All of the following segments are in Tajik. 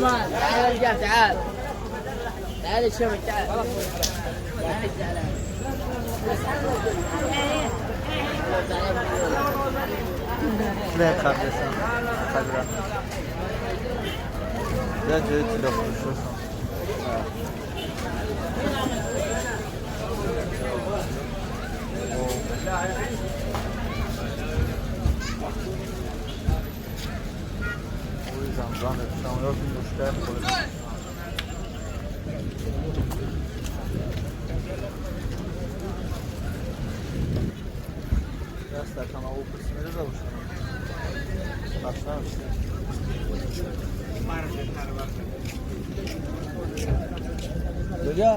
نعمان، تعال يا رجال، تعال تعال الشبك، تعال تعال زعلان. Ле кардесан қадра я ҷои тилофурӯшосан. Ои замзам мепӯшам ё ки мушкаи холӣ. Я стакан об мереза бошам. Башнам. Додя?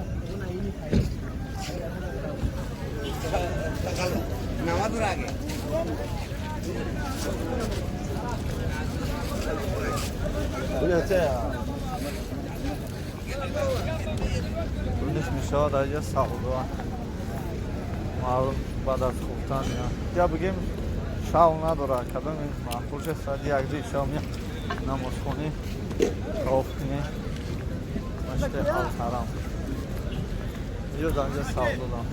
Рудиш мешавад аҷа савдо. Маълум баъд аз хуфтан я бигем шав надорад, кадом маъқул ша, соати якду шав мия намозхонӣ тавоф кунӣ, масҷиди Алҳарам. Инҷо дар инҷа савдо дам.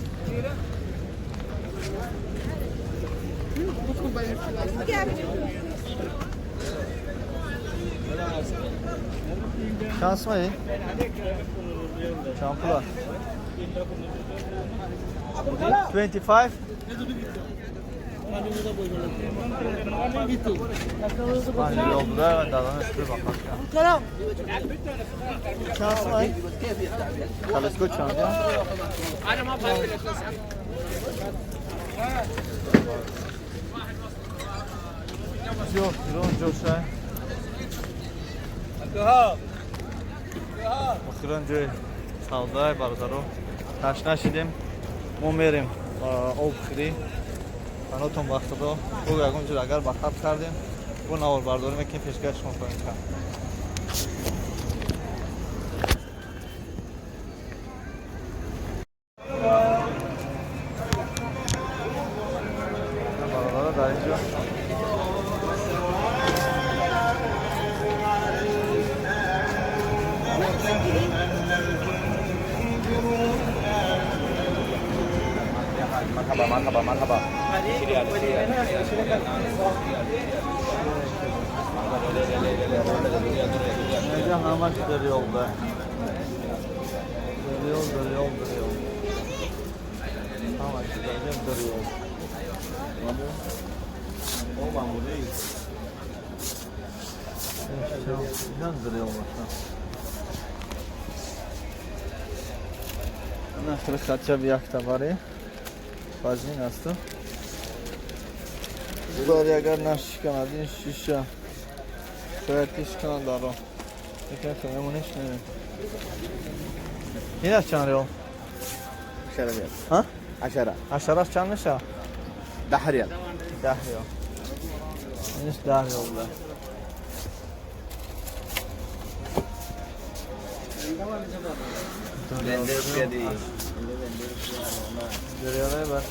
Чанд сумаи? Чанд пула? 25? 5 риёл буда ва дар он шуд бақар. Чанд сумаи? Калеско чанд? انا ما بفهم. Бисёр гирон ҷошай. Охирон ҷои савдои, бародаро, ташна шидем. Мо мерем об хӯрӣ. Панотон ба худо. Бо ягон ҷо агар ба хат кардем, бо наворбардорӣ мекунем, пешкаш шумо хоҳем кард. Бародаро, дар ин ҷо مرحبا مرحبا مرحبا. ريال ريال. Инҷа ҳамаш риёл да. Риёл, риёл, риёл. Ҳамаш дар риёл. О, маъмулӣ. Инам риёл баша. Нахри хотя бы як табари вазнин асту. Бари агар нашиканад ин шиша, шояд ки шиканад дар роҳ. Лекин хелемониш немем. Ин аз чанд риёл? 10 ريال. Ҳа? 10. Ашараш чанд мешавад? 10 ريال. 10 риёл. Иниш 10 риёл буда. Риёле бар.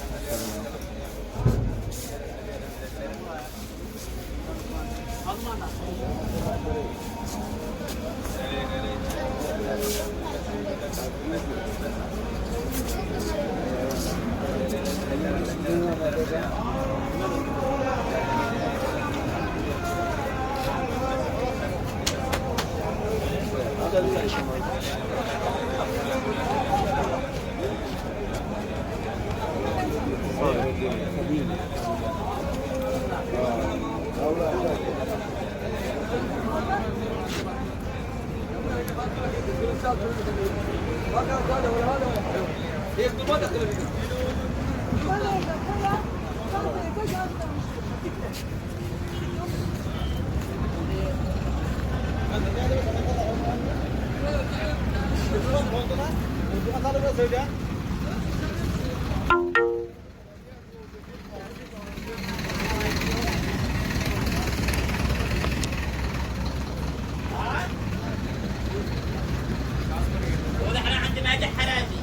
ونحن عندنا ماجح حرازي.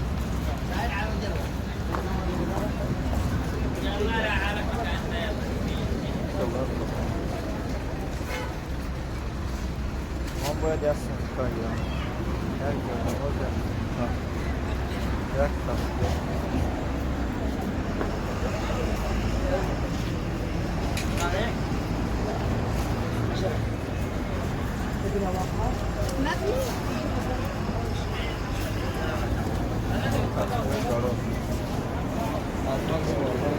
Мо Бояд як сумка гирам. Як ҷойнамоз, як сумка. Як тасбеҳ. Тасбеҳ дароз. Ҳатман дароз.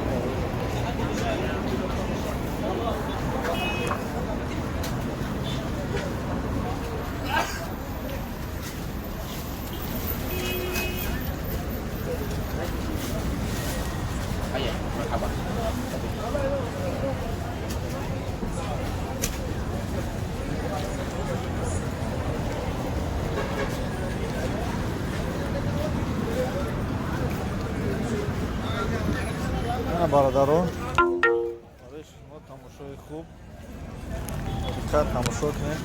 هيا مرحبا. Ана, бародарон, барои шумо тамошои хуб, диққат тамошо кунед.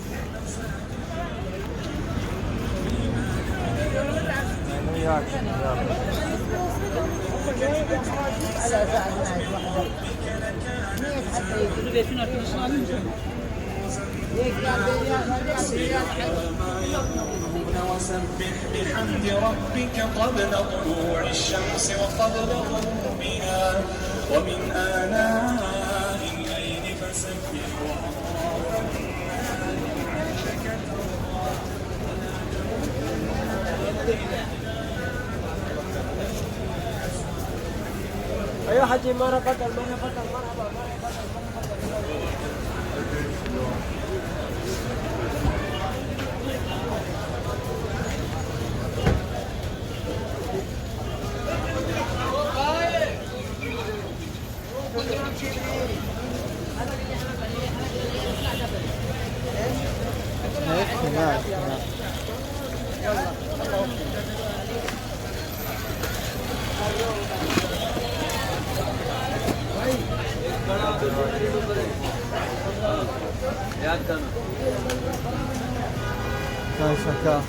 Ну, як як. وسبح بحمد ربك قبل طلوع الشمس وقبل غروبها ومن آناء الليل فسبح وأطراف النهار لعلك ترضى. ايوه حجي، مرة بطل، مرة بطل، مرحبا مرحبا. Не, не, не. Шака.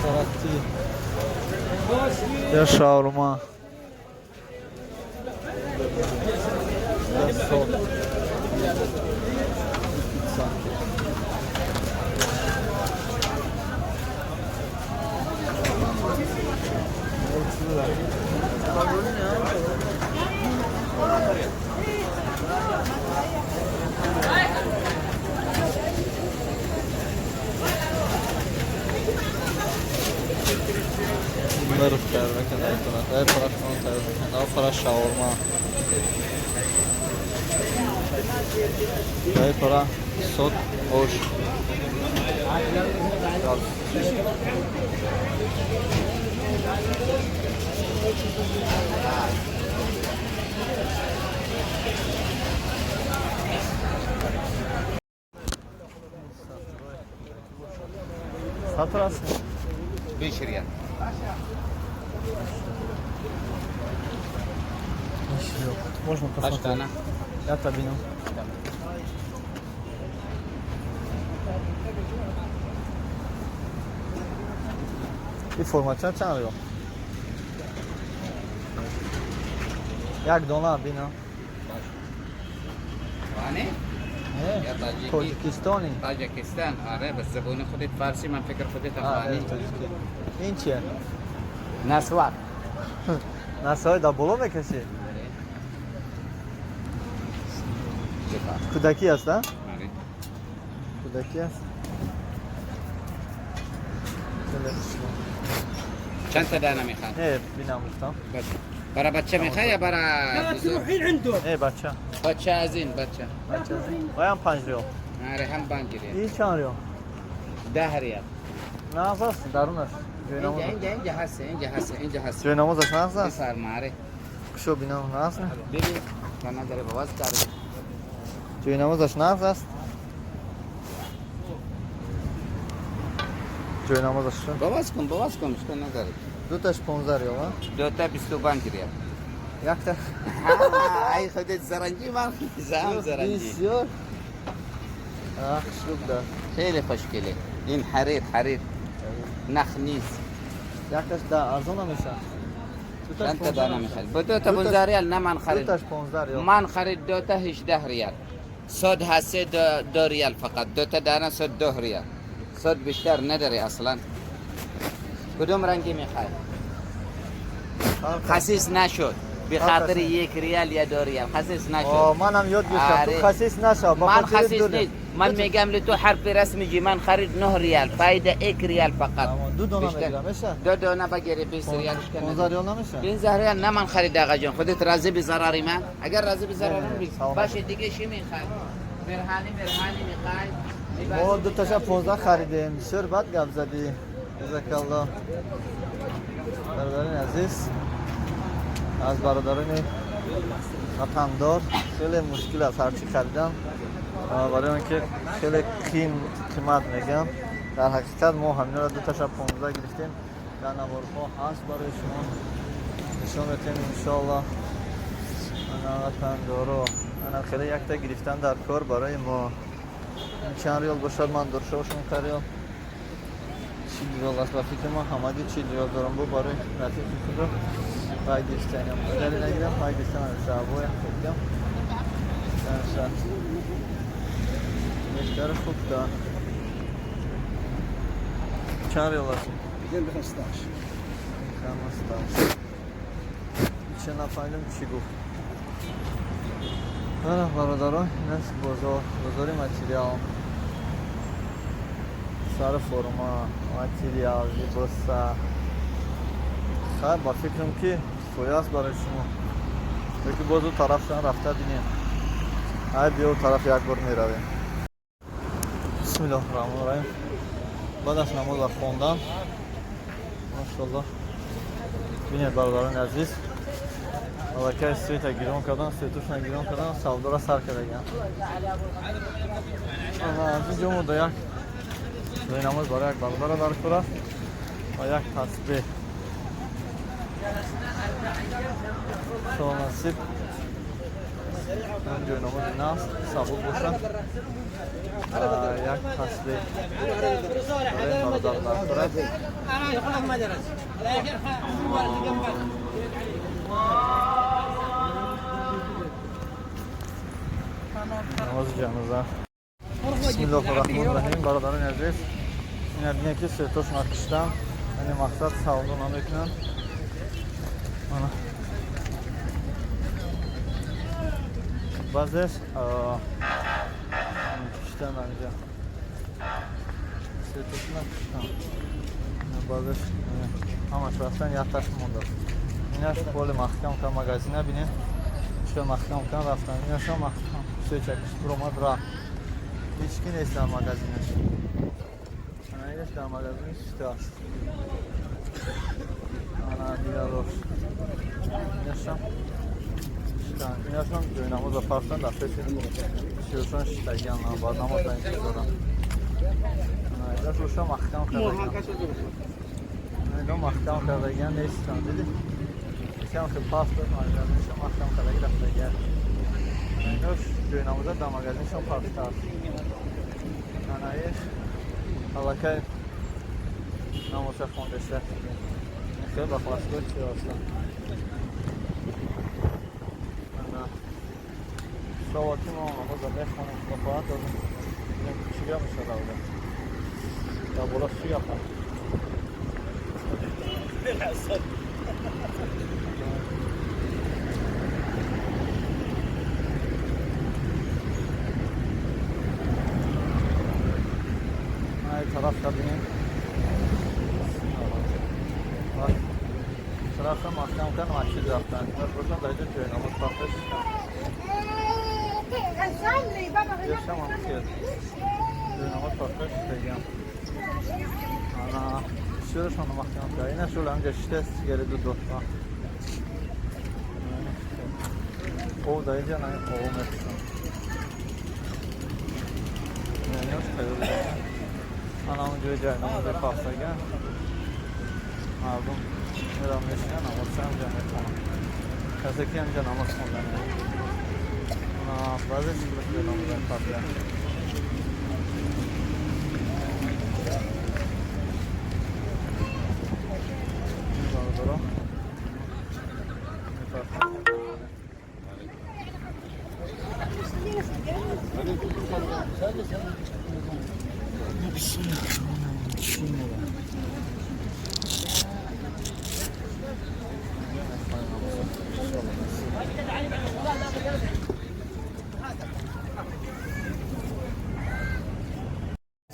Каракти. Я шаурма. Я сок. Пицца. Нырх тайёр мекунад, ай пара шумо тайёр мекунад, ав пара шаурма. Ай пара сот ош. Сатр аст? 20 ريال. Можно посмотреть? Аштана. Я табину. И формача чанд риёл? Як дона бина. واني Не, يا تاجيكي. Тоҷикистони. طاجكستان، آره، بس زبون خودت فارسی، من فکر خودت А, افغانی. тоҷики. Ин чия? نسوار. Насои дар боло мекашӣ? Кӯдакӣ аст, а? آره. Кӯдакӣ аст. Хеле хушрӯ. چند تا دانه میخوان؟ Не, бинам гуфтам. برای بچه میخوای یا برای بزرگ؟ Не, бача. بچه از این بچه. Бача. Оям 5 риёл. آره، هم 5 ریال. Ин чанд риёл? 10 ریال. Нағз аст дарунаш. اینجا اینجا اینجا هست، اینجا هست، اینجا هست. Ҷойнамозаш нағз аст? بفرما، آره. Кушо бинам, нағз не? ببین تا نداره باز داره. Ҷойнамозаш нағз аст? Ҷойнамозаш шо? باز کن، باز کن، اشکال نداره. Дуташ 15 риёл, а? دوتا 25 ریال. Якта ای خودت زرنجی، من زم زرنجی. бисёр. А, хушрӯ да. خیلی خوشگله این، حریر حریر، نخ نیست. Якташ да арзон намеша. Дуташ چند تا دانه 15 میخواد؟ با دو تا 15 ریال، نه، من خرید Дуташ 15 риёл. من خرید دو تا 18 ریال. صد هست 2 ریال فقط، دو تا دانه صد 2 ریال. صد بیشتر نداری اصلا. کدوم رنگی میخوای؟ خسیس نشد به خاطر 1 ریال یا 2 ریال خسیس نشد. منم یاد گرفتم تو خسیس نشد. من خسیس نیست. من میگم لتو حرف رسمی جی من خرید 9 ریال فایده 1 ریال فقط. دو دونه میگیرم میشه؟ دو دونه بگیری 20 ریال. 15 ریال نمیشه؟ 15 ریال نه من خرید آقا جان. خودت راضی به ضرر من؟ اگر راضی به ضرر من باشه دیگه چی میخوای؟ برهانی میخوای؟ ما دو تاشا 15 خریدیم. بسیار بد گپ زدی. جزاک الله. برادران عزیز، از برادران وطندار خیلی مشکل است هرچی خریدم، برای اینکه خیلی قیمت میگم. در حقیقت ما همینا را دو تاشا 15 گرفتیم. در نوارها هست برای شما نشون میتیم انشالله. انا وطندارو انا خیلی یک تا گرفتن در کار برای ما. چند ریال باشد من داشته باشم ریال 40 ریال است. با فکر من همگی 40 ریال دارم. با برای رفیق خود رو گرفتنم دلیل نگیرم پای گرفتن از شعبای خوبیم بهتر خوب دار. چند ریال است؟ 15. چه نفهمیدم چی گفت. برادران این است بازار ماتریال سر فرما ماتریال لباسا. خیر با فکرم که کفایه است برای شما. یکی باز اون طرف رفته بینیم. ای بیا اون طرف یک بار میرویم. بسم الله الرحمن الرحیم. بعد از نماز خوندن ماشاءالله بینید برادران عزیز، аллакай света гирон кардан, светошона гирон кардан, савдора сар кардаган. Аз ин ҷо мо да як ҷои намоз барои як бародара дар кор аст ва як тасбеҳ. Насиб ҷои намози наст сабук бошад. Як тасбеҳ барои бародар дар кор аст. Намози ҷаноза. Бисмиллоҳи раҳмони раҳим. Бародарони азиз, ина бинед ки светошона киштан, яъне мақсад савдо намекунанд. Ана баъзеш киштан анҷа светошона киштан, баъзеш ҳамаш рафтан, якташ мондааст. Инаш поли маҳкам кан магазина бинед чӣ маҳкам кан рафтан. Инашам маҳкам сечакиш буромад рафт. Ҳеч ки нест дар магазинаш. Ана инаш дар магазин шитааст. Ана дигарош инашам шитан. Инашам ҷои намоза партан дар пеши сиёшон шитагиан баъд намоза интизорам. Ана инаш оша маҳкам кардагиан. Ино маҳкам кардагиан нестан. Диди? Кам хел паспорт магазиншон маҳкам кардаги рафтагиан. Инош ҷои намоза дар магазиншон партааст. Анаиш аллакай намоза хондаша. Хеле ба хластгоҳ чӣ ҳастанд. Ана иншоалло ки мо намоза мехонем. Худо хоҳад бинем чӣ гап мешавад аввал. Дар боло чӣ гап аст? Ай тараф бинем. Тарафа маҳкам кан масҷид рафтан. Инаш бошанд дар инҷо ҷои намоз пахта шиштан. Ешам ҳам хел. Ҷои намоз пахта шиштагиам. Ана бисёрашон маҳкам кард. Инаш шул ҳамҷа шиштаст сигари ду духта. Ов дар инҷа на ов мефурӯшанд. Инаш тайёр. Ана он ҷои ҷои намози пахтагиам. Мардум мерам мешинанд, намозша ҳамҷа мехонанд. Касе ки ҳамҷа намоз хондан. Баъзе ҷои намоза пахта. Бародаро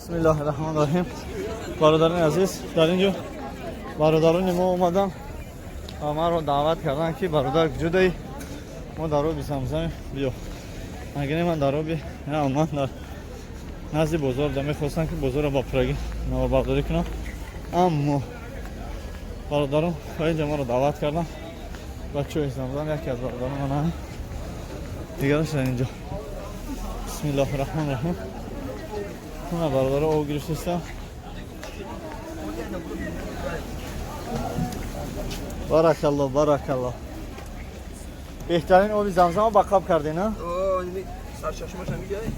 Бисмиллоҳи раҳмони раҳим. Бародарони азиз, дар инҷо бародарони мо омаданд ва маро даъват карданд, ки бародар, куҷодаи? Мо дар оби Замзам, биё. Агар ман дар оби, ман дар назди бозор да мехостам, ки бозорро ба пурагӣ наворбардорӣ кунам, аммо бародарон ба инҷа маро даъват карданд ба чои Замзам. Яке аз бародарон ман, дигараш дар инҷо. Бисмиллоҳи раҳмони раҳим. Мана, бародаро об гирифтистам. Баракалло, баракалло. Беҳтарин оби Замзам ба қаб кардин, а? Сарчашмаша мегӯяй.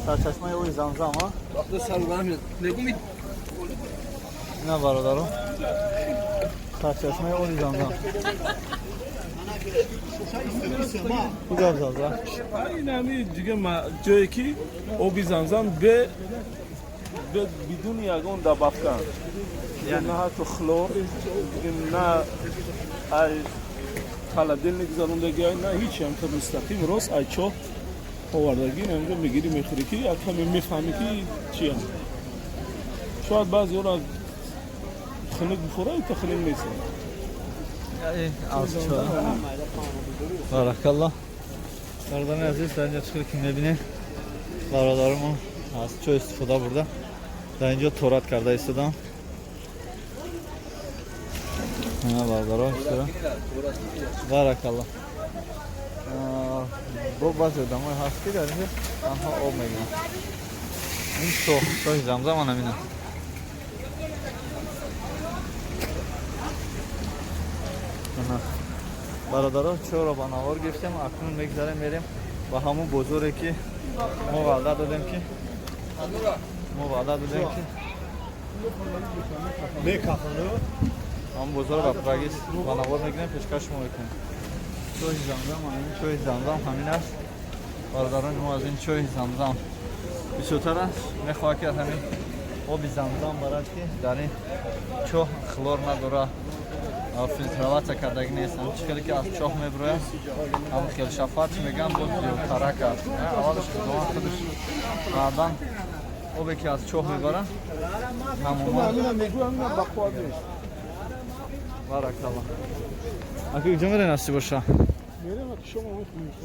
Сарчашмаи оби Замзам, а? Вақто сар мегум. На, бародаро, сарчашмаи оби Замзам. Куҷо Замзам? Инами дига ҷое ки оби Замзам бе бидуни ягон добавка, на ҳатто хлор, на ай холодильник гузарондагӣ, на ҳеч, ҳамта мустақим рост ай чоҳ овардагӣ. Инҷо мегирӣ, мехӯрӣ, ки як каме мефаҳмӣ, ки чия. Шояд баъзеҳоро хунук бихӯра, та хунук нест. Аз чоҳ. Баракалло. Бародарони азиз, дар инҷо чӣ ки мебинем, бародарамон аз чой истифода бурда, дар инҷо торат карда истодам. Бародаро, баракалло. Бо баъзе одамое ҳаст, ки дар инҷо танҳо об мегиранд. Ин чоҳ, чоҳи Замзам ана мина. Бародаро, чоҳро ба навор гирифтем. Акнун мегзарем, мерем ба ҳамун бозоре, ки мо ваъда додем, ки ҳамун бозорро ба пурагӣ ба навор мегирем, пешкаш шумо мекунем. Чоҳи Замзам, ин чоҳи Замзам ҳамин аст. Бародарони мо аз ин чоҳи Замзам бисёртар аст мехоҳад, ки аз ҳамин оби Замзам барад, ки дар ин чоҳ хлор надорад, фильтроваться кардагӣ нест. Чӣ хеле ки аз чоҳ мебирояд, ҳамн хел шафат мегӯям, боз зиёдтарак аст. Аввалаш худованд худаш, баъдан обе ки аз чоҳ мебаранд ҳамоман. Баракалло. Аки, куҷо мерем, насиб боша?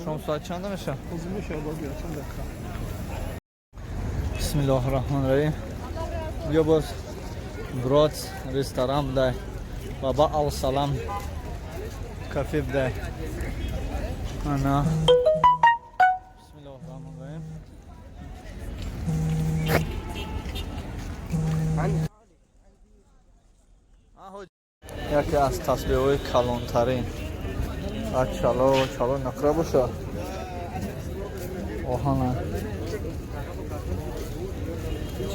Шом соат чанда меша? Бисмиллоҳи раҳмони раҳим. Ё боз брод ресторан будай, баба Алсалам кафе будай. Ана, бисмиллоҳи раҳмони раҳим. Яке аз тасбеҳҳои калонтарин, чало, чало нақра боша, оҳана,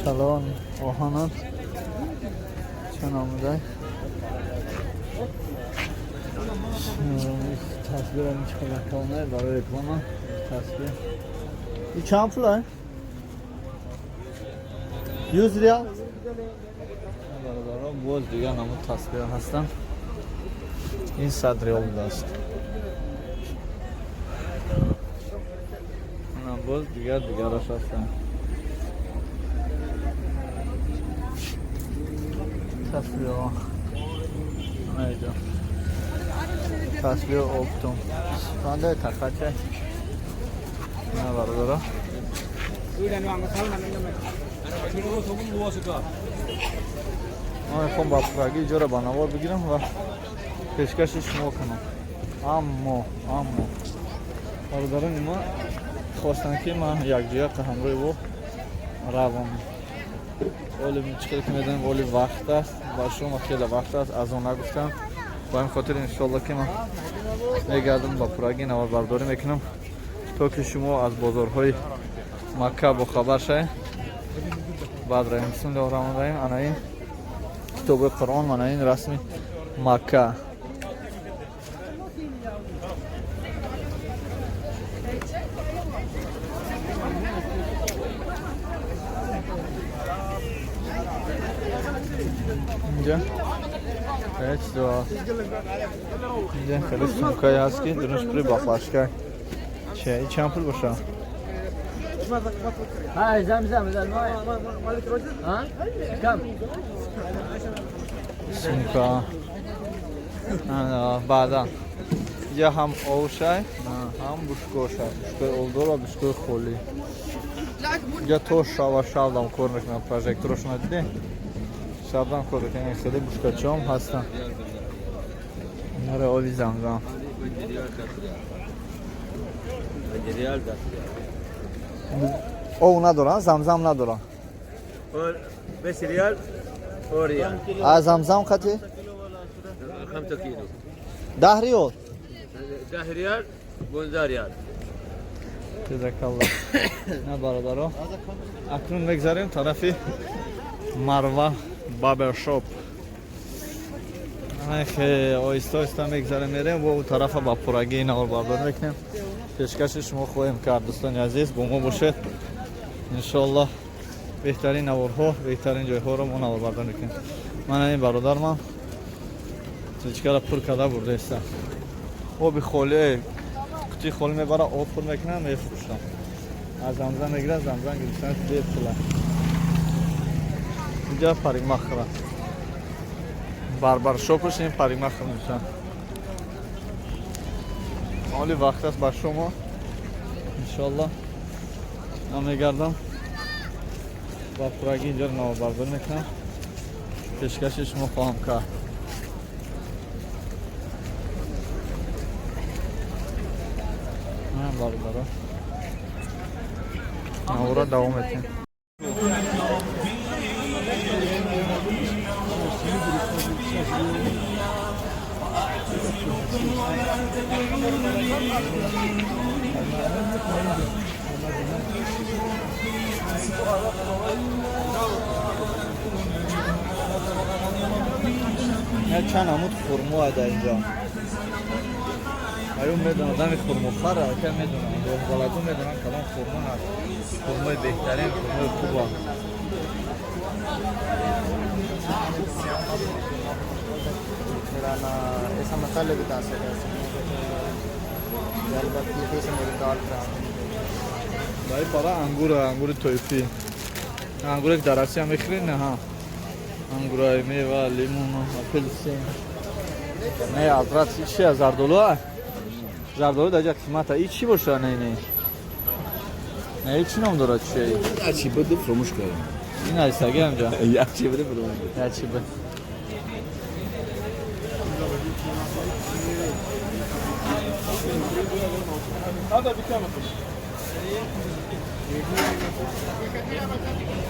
чалон оҳана. Ча номудай тасбира? Чӣ калона, барои реклама тасбир. И чанд пул? 100 риал. Бародаро, боз дигар намуд тасбира ҳастанд. Ин 100 риол будааст. Боз дигар дигараш ҳастанд тасбирҳо. Анаиҷо тасбир оптум пандай тақача. На, бародаро, ман мехоҳам ба пурагӣ иҷора ба навор бигирам ва пешкаши шумо кунам, аммо бародарони ма хостанд, ки ман якҷоя ҳамроҳи ӯ равам. Оли чӣ хеле ки медонем, оли вақт аст ба шумо, хеле вақт аст, аз он нагуфтам. Ба ин хотир, иншоалло, ки ман мегардам, ба пурагӣ наворбардорӣ мекунам, то ки шумо аз бозорҳои Макка бохабар шавед. Баъд раҳим. Бисмиллоҳи раҳмони раҳим. Ана ин китоби Қуръон, мана ин расми Макка. Инҷа хеле чизо ҳаст. Инҷа хеле сумкае ҳаст, ки дунаш пури баклажка. Че, и чанд пул боша? هاي زمزم ذا الماء ها كم؟ Сумка. Баъдан я ҳам овшай, ҳам бушкошай. Бушкои овдор ва бушкои холӣ. Я то шава шавдам кор мекунам, прожекторошона дидем? Шабдам кор мекунам, хеле бушкачиҳом ҳастанд. Наре оби замзам. Ов надорам, замзам надорам. بس ريال وريال. А замзам қати? 5 كيلو. 10 риёл. 10 ريال 15 ريال. Ҷазакаллоҳ. На бародаро. Акнун мегзарем тарафи Марва Барбершоп. Оҳиста оҳиста мегзарем, мерем ва у тарафа ба пуррагии наворбардорӣ мекунем. Пешкаши шумо хоҳем кард, дӯстони азиз, бо мо бошед. Иншоаллоҳ беҳтарин наворҳо, беҳтарин ҷойҳоро мо наворбардорӣ мекунем. Ман ин бародармам чичкара пур карда бурдаиста. Оби холӣ, қутии холӣ мебара, об пур мекунам, мефурӯшам. Аз замзам мегирад, замзам гирифтан бепула. Инҷа парикмахера. Барбаршопаш ин парикмахер мешавад. Оли вақт аст ба шумо. Иншоаллоҳ ман мегардам ба пуррагӣ инҷоро наворбардорӣ мекунам. Пешкаши шумо хоҳам кард. Бародаро. Навора давом метиҳем. Чанд намуд хурмо дар инҷо. Аюм медонад, одами хурмохар ака медонад, роҳбаладу медонанд кадом хурмо ҳаст. Хурмои беҳтарин, хурмои хуба. Барои пара ангур, ангури тоифӣ. Ангуре ки дар Россия мехӯред, не ҳа. Ангураи мева, лимон, апелсин. Не, азрат чи аст? Зардолу а? Зардолу дар ҷа қимата. И чӣ боша? Не, не. Не, и чӣ ном дорад чи? Чӣ буду фромӯш кардам. Ин айсаги ҳамҷа. Як чӣ буду фромӯш. Я чӣ буд?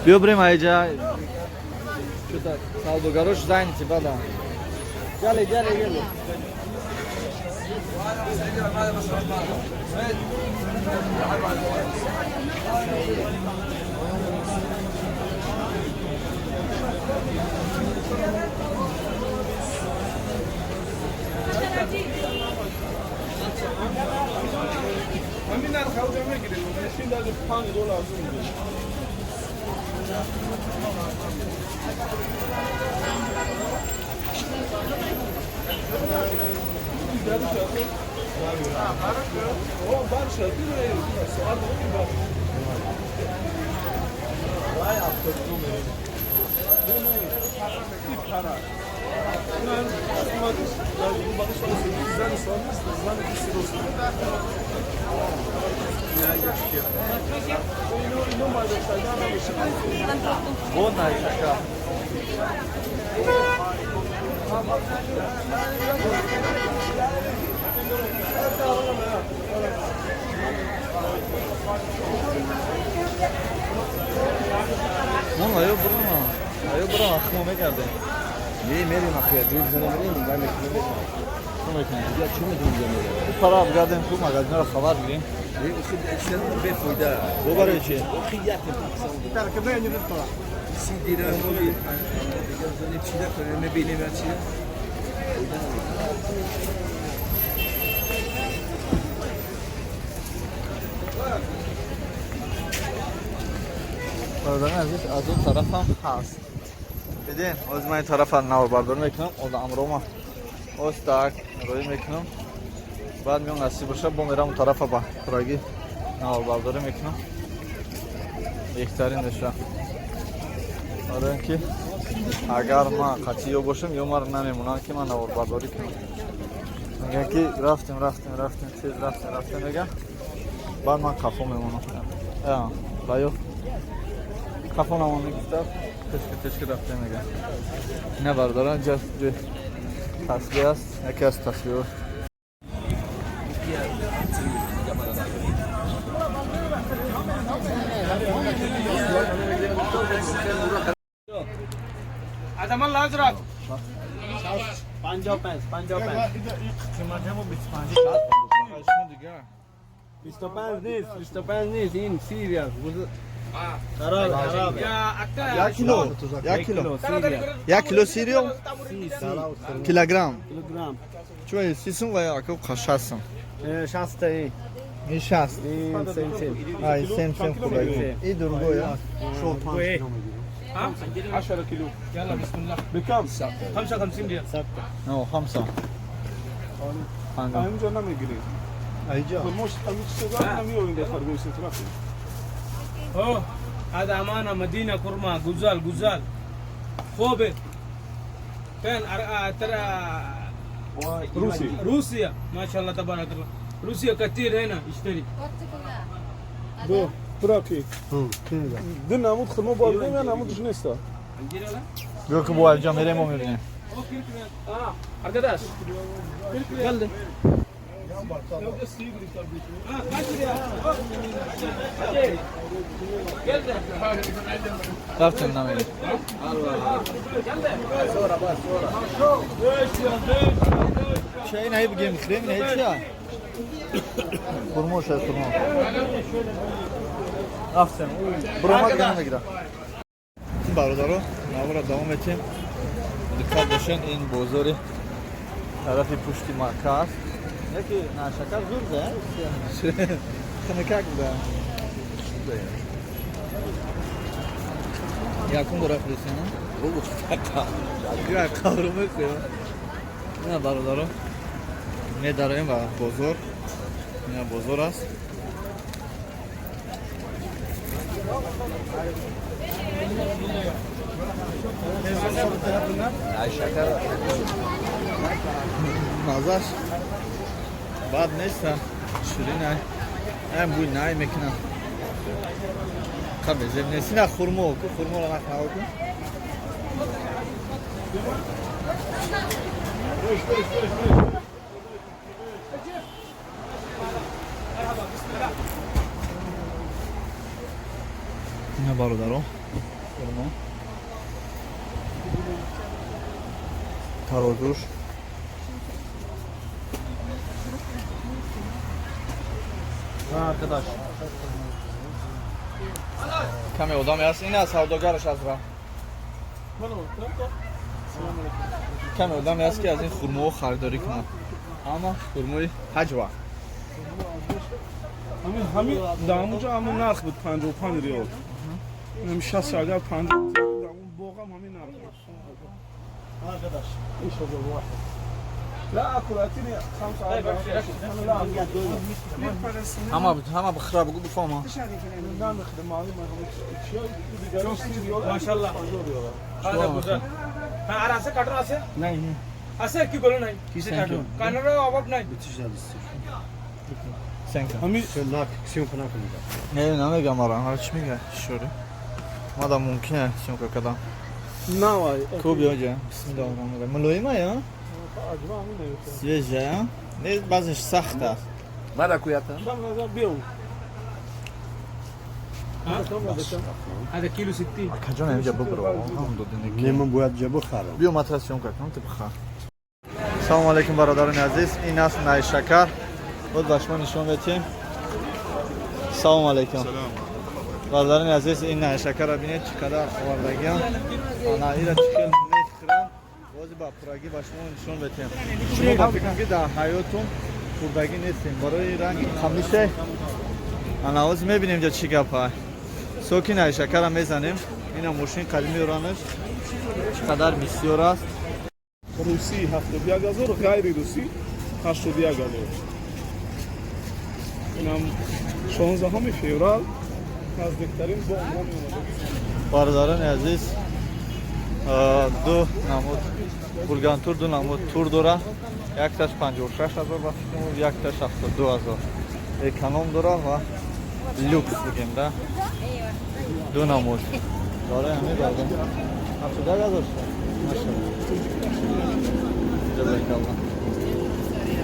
Биё бирем айҷа. Что-то савдогарош заняты, бада. Гале, гале, гале. همین نرخ ها میگیریم. ماشین داد 5 دلار از اون میگیریم. Мон аю бурама. Аю бурама хмо мегардем. Не мерем ахи, ҷой бизанем мерем, вай мекунем. Чӣ мекунем? Я чӣ мекунем ҷо мерем? Пара бигардем ку магазинро хабар бигирем. Не, охи чиз бефоида. Бо барои чӣ? Охи як си дирам чӣ накунем, мебинем я чӣ. Бародари азиз, аз он тарафам ҳаст. Бидин, ҳозир ман ин тарафа наворбардорӣ мекунам, одамрома остак роӣ мекунам. Баъд меон насиб боша, бо мерам он тарафа ба пурагӣ наворбардорӣ мекунам. Беҳтарин меша. Барои ин ки агар ман қатъи ё бошам, ё маро намемонанд, ки ман наворбардорӣ кунам. Мегӯянд, ки рафтем, рафтем, рафтем, тез рафтем, рафтем, мегӯянд, баъд ман қафо мемонам. Ба ё қафо намонда гуфта, тешка тешка рафтем, мегӯянд. Ина, бародарон, ҷо ҷои тасбиҳ аст, яке аз тасбиҳо. هذا مال الازرق. 55 55. قیمت 25. 25 نیست، 25 نیست، این 30 ریال. خراب خراب. يا یک کیلو، یک کیلو، یک کیلو 30 ریال، کیلوگرم. کیلوگرم. چون 30 سوم و یا 60 سوم. 60 ای. این 60. این same same. ай same same خوبه، این другой. 10 كيلو. يلا بسم الله. بكم؟ 55 ريال. نه، خمسة. اینجا نمیگیری. اینجا. مش چیزا نمیوریم در خرگوش طرفی. اوه، هذا امانه مدينه كرمه غزال غزال خوبه فين ترى. روسي. روسيا، ما شاء الله تبارك الله، روسيا كثير هنا يشتري. دو تراكي. دو نمود خرما باید یا نمودش نیست. بیا که با اینجا میریم و میبینیم. Arkadaş. Geldi. Ha, kaç liraya? Hadi. Geldi. رفتیم، نمیریم. چه این هی بگیم خریم، این هی چیه؟ خرما شاید، خرما. رفتیم، برو دیگه نمیگیرم. бародаро، навора давом метем. Диққат бошен, ин бозори тарафи пушти Макка аст. Яки нашакар зур да хинакак буда. Якум бора хӯрдесина, қавру мехӯям. Ина, бародаро, медароем ба бозор. Ина бозор аст. Мазаш бад нест, ширин, ай бӯй най мекунам, қабезеб нест. Ина хурмо ку, хурморо нах наво кун. Ина, бародаро, хурмо, тарозуш. Arkadaş. Каме одаме аст. Ина савдогараш аз ра. Каме одаме аст, ки аз ин хурмоҳо харидорӣ кунад, аммо хурмои ҳаҷва. ҳамин ҳамин дар ҳамонҷо ҳамон нарх буд, 55 риёл. Ҳамин 60, агар 50 дар он боғам ҳамин нарх буд. Arkadaş. اشرب واحد. لا اكل، اعطيني خمسة أربعة. أنا لا أكل. ҳама ҳама бихӯра, бугу, бифоҳма. نمیخدم معلومه ما شاء الله. هذا গুজরাট। হ্যাঁ, আর আছে কার্টুন আছে? নাই নাই। আছে কি বলো নাই? কিসে কার্টুন? কার্টুনের অভাব নাই। Сенка. ҳамин. Не, намегам, ара ҳар чӣ мега шури мада мумкине съёмка кардам. навай. Ку биёҷа, бисмиллоҳи раҳмони раҳим. Мулоима я, свежая не, баъзеш сахт аст. ماذا كويتا؟ биё. هذا كيلو 60. Акаҷон, инҷа бубро, ҳам додинеки. Не, ман бояд ҷа бихарам. Биё, матра съёмка кунам, ту бихар. Салому алейкум, бародарони азиз, ин аст Найшакар, боз ба шумо нишон медиҳем. Салому алейкум, бародарони азиз, ин найшакарро бинед, чӣ қадар овардагиам. Ана ира чӣ хел мехӯрам, бози ба пуррагӣ ба шумо нишон медиҳем. Шумо ба фикрам, ки дар ҳаётум хӯрдагӣ нестем барои ранги қамише. Ана ҳозир мебинем ҷа чӣ гапа. Соки найшакарро мезанем. Ина мошин қадими оранаш чӣ қадар бисёр аст. Русӣ 71 000, ғайри русӣ 81 000. Инам 16 феврал. Наздиктарин бо умра меомадагӣ. Бародарони азиз, ду намуд Бургантур, ду намуд тур дора. Якташ 56 ҳазор ба фикрам, якташ 72 ҳазор. Эконом дора ва люкс бигем да. Ду намуд. Дора ҳамин бародар. 72 ҳазор шуд. Машаллоҳ. Ҷазакаллоҳ.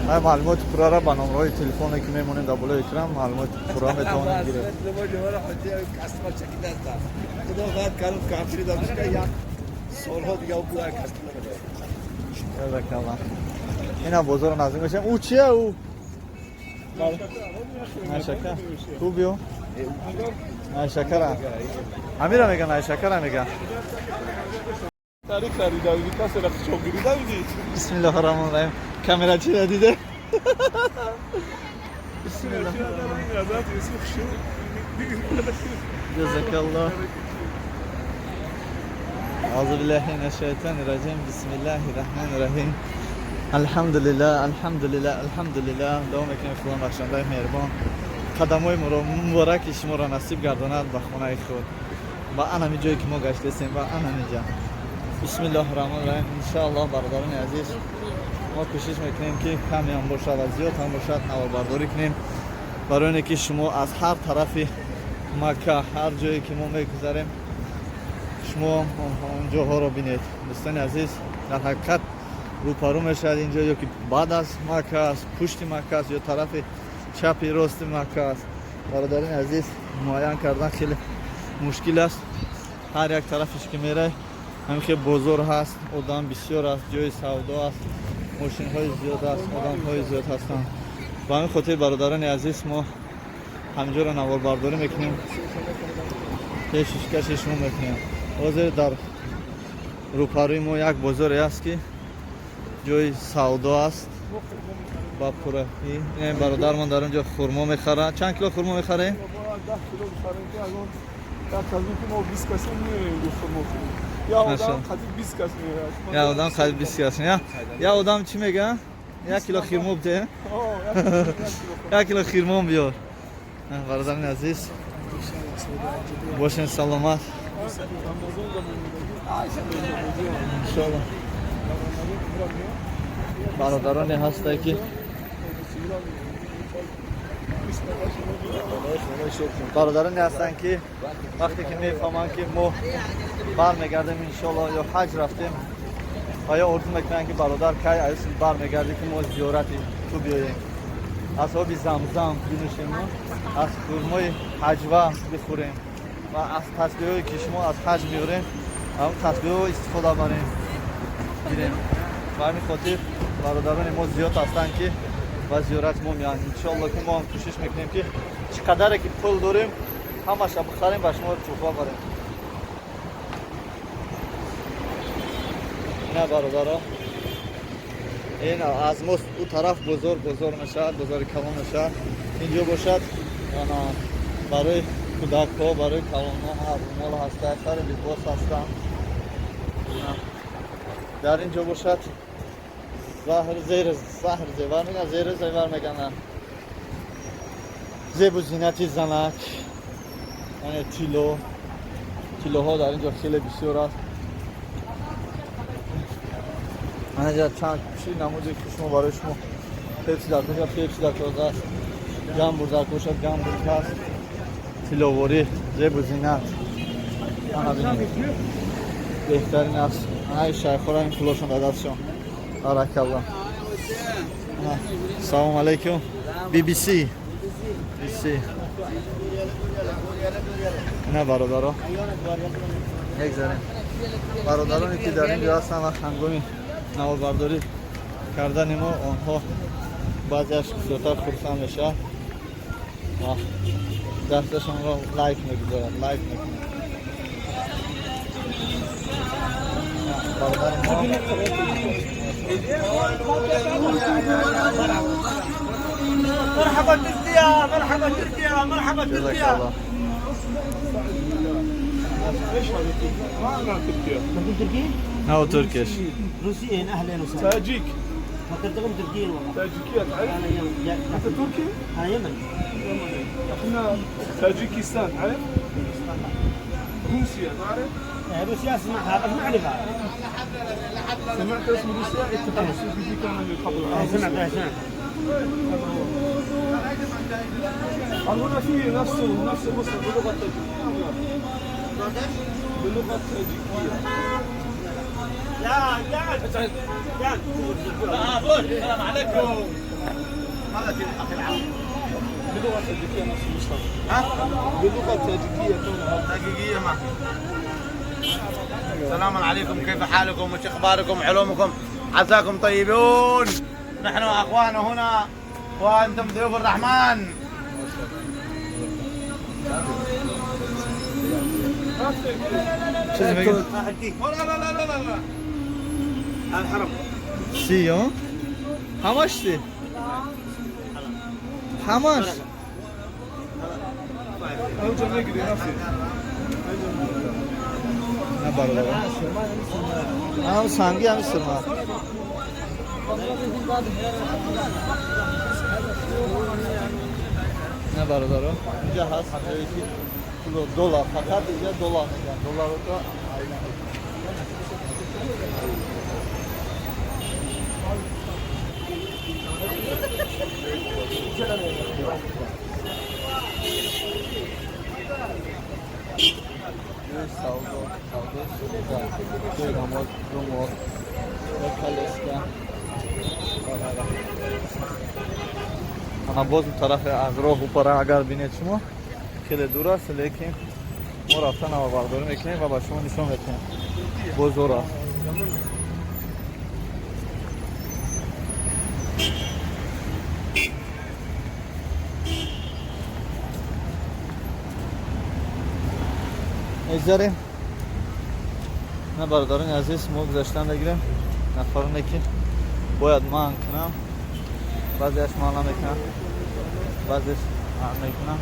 Ҳай, маълумоти пуррара ба номерҳои телефоне, ки мемонем дар болои экран, маълумоти пурра метавонед гиред. خدا قد کردم کافری داشت که یک سالها دیگه او پول کسب نمی‌کنه. Ҷазакаллоҳ. Ина бозорро наздик мешавем. Ӯ чия ӯ? Найшакар. Ту биё. Найшакара. Ҳамира меган, найшакара меган. Таърих харида будӣ, касеро хушоб гирида будӣ. Бисмиллоҳи раҳмони раҳим. Камера чира диде? Бисмиллоҳ. Юсуф шу. Ҷазакаллоҳ. أعوذ بالله من الشيطان الرجيم. بسم الله الرحمن الرحيم. الحمد لله، الحمد لله، الحمد لله. Давом мекунем. Худо бахшандаи меҳрубон қадамҳои моро мубораки шуморо насиб гардонад ба хонаи худ, ба анами ҷое ки мо гаштесем, ба анамиҷа. Бисмиллоҳи раҳмони раҳим. Иншоаллоҳ, бародарони азиз, мо кӯшиш мекунем, ки каме ҳам бошад ва зиёд ҳам бошад, наворбардорӣ кунем, барои оне ки шумо аз ҳар тарафи Макка, ҳар ҷое ки мо мегузарем, шумо он ҷоҳоро бинед. Дӯстони азиз, дар ҳақиқат рӯпарӯ мешавад инҷо ё ки баъд аз Макка аст, пушти Макка аст ё тарафи чапи рости Макка аст. Бародарини азиз, муайян кардан хеле мушкил аст. Ҳар як тарафиш ки мерай, ҳамин хел бозор ҳаст, одам бисёр аст, ҷои савдо аст, мошинҳои зиёд аст, одамҳои зиёд ҳастанд. Ба ҳамин хотир, бародарони азиз, мо ҳаминҷоро наворбардорӣ мекунем, пешкаши шумо мекунем. Ҳозир дар рӯпарӯи мо як бозоре аст, ки ҷои савдо аст ба пурраӣ. Ин бародармон дар он ҷо хурмо мехарад. Чанд кило хурмо мехарем? 10 кило бихарем, ки аз он як аз он ки мо 20 касем меоем, хурмо хӯрем. Я одам қади 20 кас меояд. Я одам қади 20 кас. Я одам чӣ мега? Як кило хирмо бде. Як кило хирмон биёр. Бародарони азиз, бошен саломат, иншоалло. Бародароне ҳастае ки вақте ки мефаҳманд, ки мо бармегардем, иншоалло, ё ҳаҷ рафтем, ва ё орзу мекунанд, ки бародар, кай аюсин бармегардӣ, ки мо зиёрати ту биёем, аз оби Замзам бинӯшему аз хурмои ҳаҷва бихӯрем ва аз тасбеҳое, ки шумо аз ҳаҷ меорем, ҳамн тасбеҳо истифода барем, гирем. Ба ҳамин хотир бародарони мо зиёд ҳастанд, ки ба зиёрати мо меоянд. Иншоалло, ки мо ҳам кӯшиш мекунем, ки чӣ қадаре ки пул дорем, ҳамаша бихарем, ба шумо туҳфа барем. Ина, бародаро, ин аз мо ӯ тараф бозор, бозор мешавад, бозори калон мешавад. Инҷо бошад барои кӯдакҳо, барои калонҳо ҳар румол ҳаста, сари либос ҳастанд. Дар ин ҷо бошад заҳр, зер, заҳр, зевар меган, зери зевар меган, зебу зинати занак, яъне тилло, тиллоҳо дар ин ҷо хеле бисёр аст. Анаҷа чанд чӣ намуде, ки шумо барои шумо Пепси дар кошад, Пепси дар коз аст, гамбург дар кошад, гамбург аст, тилловорӣ, зебу зинат. Ана бинед, беҳтарин аст. Ана шайхора ин пулошон дар дастшон. Баракалло. Салом алейкум. BBC, BBC. Ина, бародаро, мегзарем. Бародароне, ки дар ин ҷо ҳастанд ва ҳангоми наворбардорӣ кардани мо онҳо баъзеаш бисёртар хурсанд мешавад ва дасташонро лайк мегузоранд, лайк мекунанд. Бародари мо. مرحبا تركيا، مرحبا تركيا، مرحبا تركيا. ايش هذا تركيا؟ ما انا تركيا. انتم تركيين؟ No Turkish. روسيين، اهلا وسهلا. تاجيك. فكرتكم تركيين والله. تاجيكية تعرف؟ انا يمن. انت تركي؟ انا يمني. يا احنا تاجيكستان عارف؟ روسيا تعرف؟ روسيا اسمعها بس ما اعرفها. سمعت اسم روسيا؟ الاتحاد السوفيتي كان من قبل. سمعتها سمعتها. هنا في نفس مصر بلغة تاجيكية. بلغة تاجيكية. لا لا لا. السلام عليكم. بلغة تاجيكية نفس المصطلح. ها؟ بلغة تاجيكية كان تاجيكية ما. السلام عليكم، كيف حالكم؟ وش اخباركم؟ علومكم؟ عساكم طيبون. نحن اخوان هنا وانتم ضيوف الرحمن. لا لا لا لا لا. الحرم. Sion. How much is it? How much? نه برادر. هم سنگی هم سرما. نه برادر. اینجا هست جایی که دلار فقط اینجا دلار میگن. دلار رو ана боз тарафи аз роҳ упара агар бинед шумо хеле дур аст, лекин мо рафта навабардорӣ мекунем ва ба шумо нишон медиҳем бозор аст. Мегзарем. На бародарони азиз, мо гузаштан мегирем. Нафароне ки бояд манъ кунам, баъзеаш манъ намекунам, баъзеаш манъ мекунам.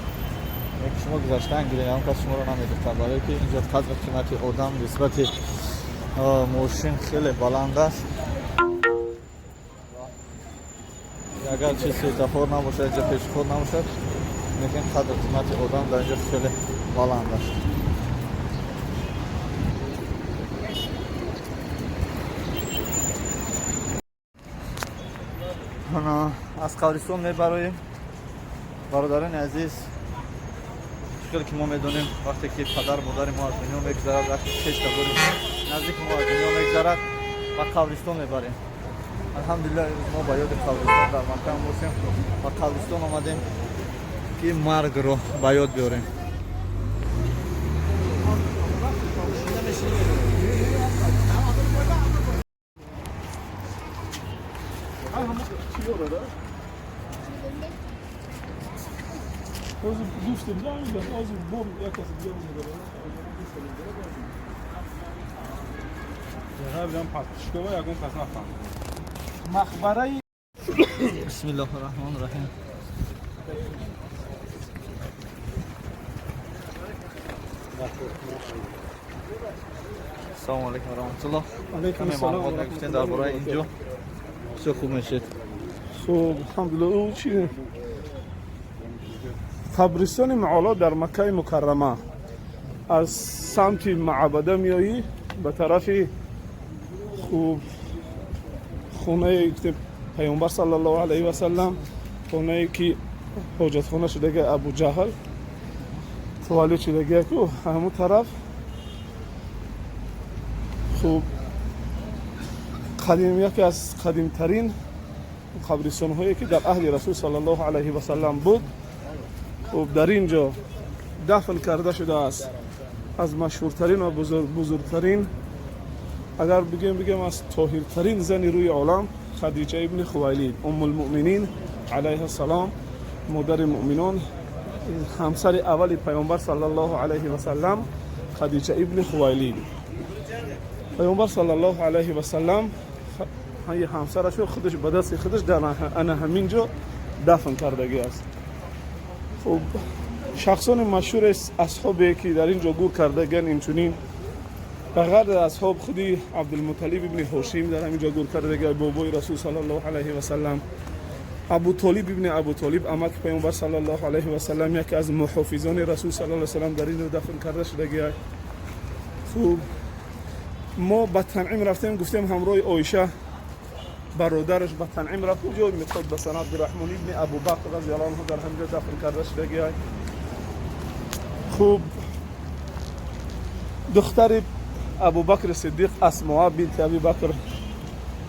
Лекин шумо гузаштан гирем, ягон кас шуморо намедиҳад, барое ки инҷо қадри қимати одам нисбати мошин хеле баланд аст. Агар чи светофор набошад, инҷо пешход набошад, лекин қадри қимати одам дар инҷо хеле баланд аст. Аз қабристон мебароем. Бародарони азиз, хеле ки мо медонем, вақте ки падар модари мо аз дунё мегузарад, вақте хештабори наздики мо аз дунё мегузарад, ба қабристон мебарем. Алҳамдулиллаҳ, имрӯз мо ба ёди қабристон дар Макка бошем, ба қабристон омадем ки маргро ба ёд биёрем. Бисмиллоҳир-раҳмонир-раҳим. Ассалому алайкум ва раҳматуллоҳ. Алайкум ассалом. Маълумот мегуфтем дар бораи инҷо. Бисёр хуб мешид. Хуб, алҳамдулиллоҳ. Чи қабристони Маъоло дар Маккаи Мукаррама аз самти Маъбада меоӣ ба тарафи хуб хонаи Паёмбар саллаллоҳу алайҳи васаллам, хонае ки ҳоҷатхона шудаги Абу Ҷаҳл таваллуд шудаги ку ҳамун тараф. Хуб, қадим яке аз қадимтарин қабристонҳое ки дар аҳди Расул саллаллоҳу алайҳи васаллам буд. Хуб, дар ин ҷо дафн карда шудааст аз машҳуртарин ва бузургтарин, агар бигем аз тоҳиртарин зани рӯи олам, Хадиҷа ибни Хувайлид, Уммулмуъминин алайҳиссалом, модари муъминон, ҳамсари аввали Паёмбар саллаллоҳу алайҳи васаллам, Хадиҷа ибни Хувайлид. Паёмбар саллаллоҳу алайҳи васаллам ҳамсарашро худаш ба дасти худаш дар ана ҳамин ҷо дафн кардагӣ аст. Хуб, шахсони машҳури асҳобе ки дар ин ҷо гур кардагианд, инчунин ба ғайр аз асҳоб худи Абдулмуталиб ибни Ҳошим дар ҳамин ҷо гур кардагӣ, бобои Расул саллаллоҳу алайҳи васаллам. Абутолиб ибни Абутолиб, амаки Паёмбар саллаллоҳу алайҳи васаллам, яке аз муҳофизони Расул саллаллоҳу алайҳи васаллам, дар ин дафн карда шудагиай. Хуб, мо ба Танъим рафтем, гуфтем ҳамроҳи Оиша бародараш ба Танъим рафт. Ҷой меход ба сан Абдурраҳмон ибни Абубакр разияллоҳу анҳу дар ҳамҷо дафн карда шудагиай. Хуб, духтари Абубакри Сиддиқ, Асмоа бинти Абибакр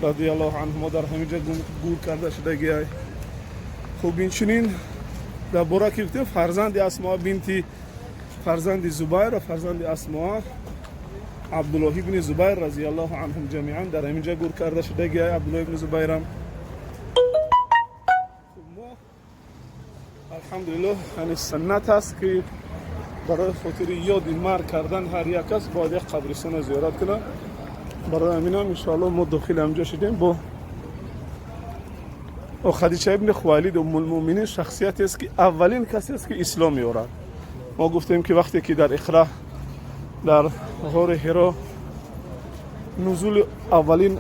радиаллоҳу анҳумо, дар ҳаминҷа гур карда шудагиай. Хуб, инчунин дар бора ки гуфтем, фарзанди Асмоа бинти фарзанди Зубайр ва фарзанди Асмоа, Абдуллоҳ ибни Зубайр разияллоҳу анҳум ҷамиан, дар ҳаминҷа гур карда шудагиай Абдуллоҳ ибни Зубайрам. Хуб, мо алҳамдулиллоҳ, яъне суннат аст ки барои хотири ёди марг кардан ҳар як кас бояд як қабристонро зиёрат кунад. Барои ҳаминам иншоаллоҳ мо дохили ҳамҷо шудем. Бо Хадича ибни Хувайлид, Уммулмуъминин, шахсиятест ки аввалин касест ки ислом меорад. Мо гуфтем ки вақте ки дар Иқра, дар ғори Ҳиро, нузули аввалин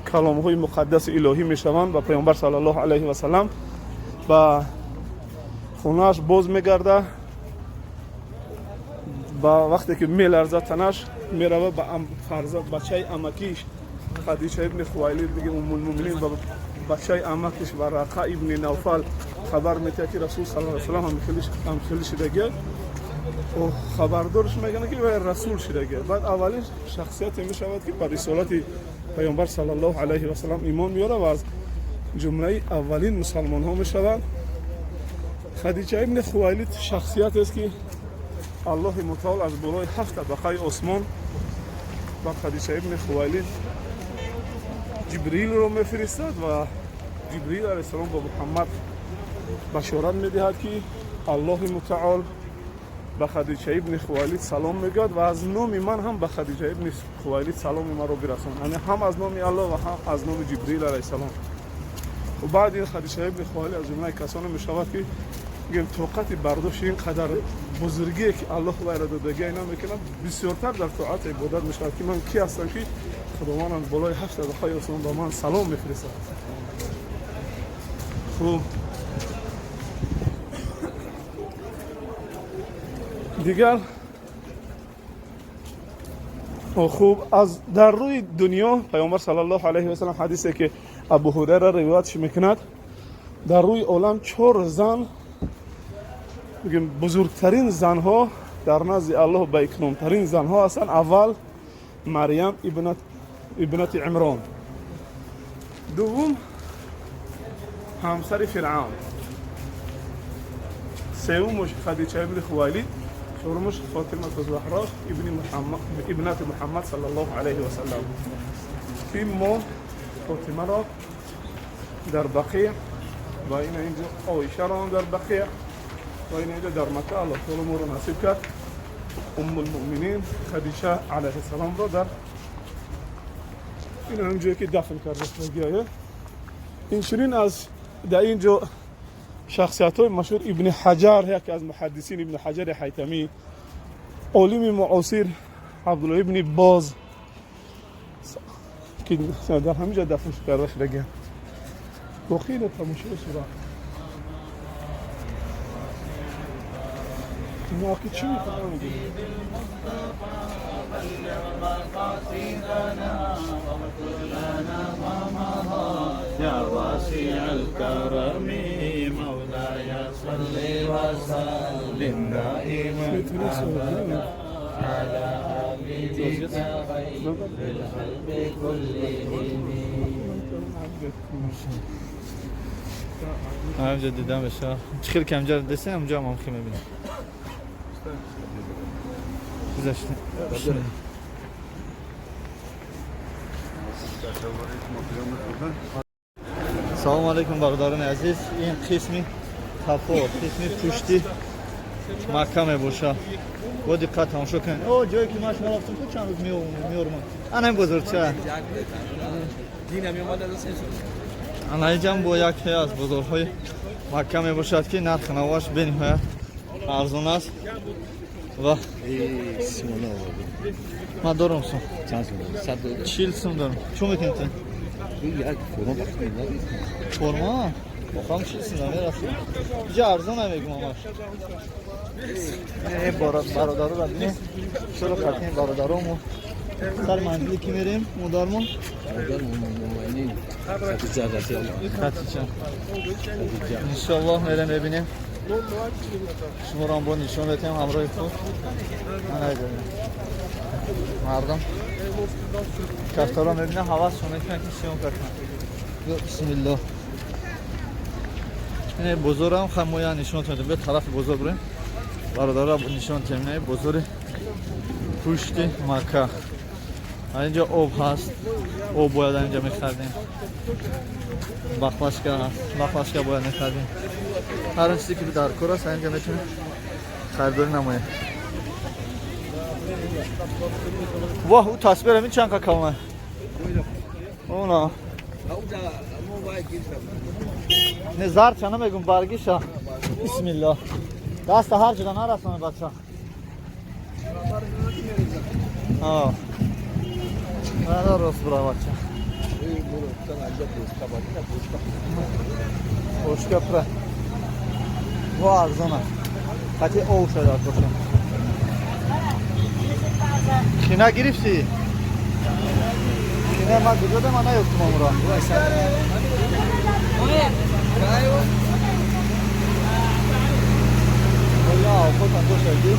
каломҳои муқаддаси илоҳӣ мешаванд ва Паёмбар саллаллоҳу алайҳи васаллам ба хонааш боз мегарда, ба вақте ки меларзад танаш, мерава ба фарзанд, бачаи амакиш Хадича ибни Хувайлид, диги Уммулмуминин, ба бачаи амакиш Варақа ибни Навфал хабар метиҳад ки Расул саллаллоҳу алайҳи васаллам ҳамхели шидагия. Хабардорш мегӯянд ки вай расул шидагия. Баъд аввалин шахсияте мешавад ки ба рисолати Паёмбар саллаллоҳу алайҳи васаллам имон меорад ва аз ҷумлаи аввалин мусалмонҳо мешавад. Хадича ибни Хувайлид шахсиятест ки Аллоҳи мутаол аз болои ҳафт табақаи осмон ба Хадича ибни Хувайлид Ҷибрилро мефиристад ва Ҷибрил алайҳиссалом ба Муҳаммад башорат медиҳад ки Аллоҳи мутаол ба Хадича ибни Хувайлид салом мегӯяд ва аз номи ман ҳам ба Хадича ибни Хувайлид саломи маро бирасон, яъне ҳам аз номи Аллоҳ ва ҳам аз номи Ҷибрил алайҳиссалом. Баъд ин Хадича ибни Хувайлид аз ҷумлаи касоне мешавад ки мегӯем тоқати бардошти ин қадар бузургие ки Аллоҳ вайро додагия намекунад, бисёртар дар тоат ибодат мешавад ки ман ки ҳастам ки Худованд аз болои ҳафт табақаи осмон ба ман салом мефиристад. Хуб, дигар, хуб, аз дар рӯи дунё Паёмбар саллаллоҳу алайҳи васаллам, ҳадисе ки Абу Ҳурайра ривоятш мекунад, дар рӯи олам чор зан, бигем, бузургтарин занҳо дар назди Аллоҳ, ба икромтарин занҳо ҳастанд. Аввал Марьям ибнати Имрон, дуввум ҳамсари Фиръавн, севумуш Хадича ибни Хувайлид, чорумуш Фотимату Заҳро ибнати Муҳаммад саллаллоҳу алайҳи васаллам, ки мо Фотимаро дар Бақия ва ина инҷо Оишаро ҳам дар Бақия ва ина инҷо дар Макка Аллоҳ таоло моро насиб кард, Уммулмуъминин Хадича алайҳиссаломро дар ин ҳам ҷое ки дафн карда шудагиае. Инчунин аз дар ин ҷо шахсиятҳои машҳур, Ибни Ҳаҷар, яке аз муҳаддисин, Ибни Ҳаҷари Ҳайтамӣ, олими муосир Абдулло ибни Боз, ки дар ҳамин ҷо дафн карда шудагианд. Воқеи тамошои сурат اینا که چی میکنن؟ يا واسع الكرم مولاي صل وسلم دائما ابدا على حبيبك خير الخلق كلهم. ҳамҷа дида мешавад, чӣ хел ки ҳамҷа десем, ҳамҷа ҳам хел мебинем. Гузашта. Салому алейкум, бародарони азиз. Ин қисми қафо, қисми пушти Макка мебошад. Бо диққат тамошо кунед. О, ҷое ки ман шумо рафтам ку, чанд рӯз меормам, ана ин бозорча, ана инҷам бо яке аз бозорҳои Макка мебошад ки нархи навоаш бениҳоят арзон аст. Ва ман дорам сум, 40 сум дорам. Чӣ мекунед? Форма? Бохам чизи намерасем. Иҷа арзон намегум амаш. Бародаро бинем. Чаро қатъи бародарому сар манзили ки мерем модармон? Хатича. Иншаллоҳ мерем мебинем. Шуморо бо нишон метем ҳамроҳи худ. Мардум кафтаро мебинам ҳавасшон мекунад ки съёмка кунад. Бисмиллоҳ. Ин бозорам хамоя нишон тем. Бе тарафи бозор бурем. Бародаро нишон тем. Ин бозори пушти Макка. Инҷа об ҳаст. Об бояд инҷа мехардем. Баклашка ҳаст. Баклашка бояд мехардем. Ҳар он чизе ки дар кор аст инҷа метавонем харидорӣ намоем. Воҳ, ӯ тасвирам ин чанд ка калона. Она. Не зарча намегум баргиша. Бисмиллоҳ. Даста ҳар ҷода нарасонӣ бача. А. Ана рост бура бача. Бошка пра. Во арзон аст. Қати ов шуда боша. Хина гирифтӣ? Хина ма куҷо дам наёфтум амро. Оля, худам бошади.